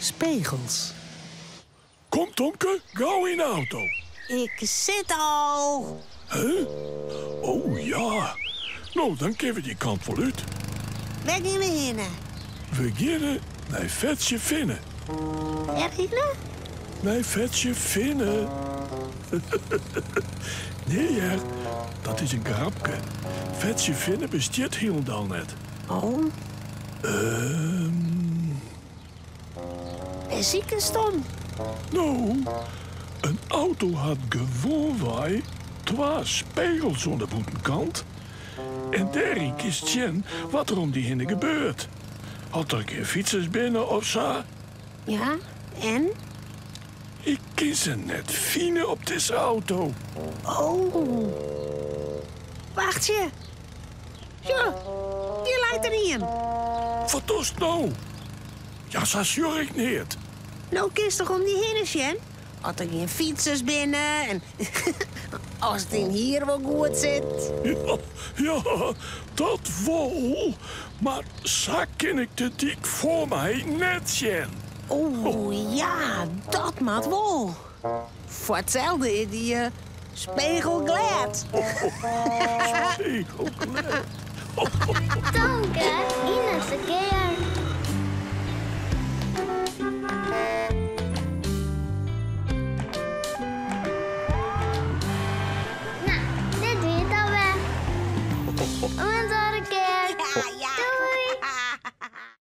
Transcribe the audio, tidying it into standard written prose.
Spegels. Kom Tomke, gau yn de auto. Ik sit al. Huh? Oh ja. No, dan kinne we dy kant wol út. Wêr gean we hinne? We geane nei Fetsje Finne. Wêr hinne? Nei Fetsje Finne. Nee hear, dat is in grapke. Fetsje Finne bestiet hielendal net. Oh. Ehm. Wêr sikest dan? No, in auto hat gewoanwei twa spegels oan de bûtenkant. En dêryn kinst sjen wat der om dy hinne gebeurt. At der gjin fytsers binne of sa. Ja, en? Ik kin se net fine op dizze auto. Oh. Wachtsje. Sjoch, hjir leit der ien. Wat dochst no? Ja, sa sjoch ik neat. No kinst toch om dy hinne sjen? At der gjin fytsers binne en as dyn hier wol goed sit. Ja, ja, dat wol, mar sa kin ik de dyk foar my net sjen. O ja, dat moat wol. Foar itselde is dy spegel glêd. Spegel glêd. Tomke yn it ferkear.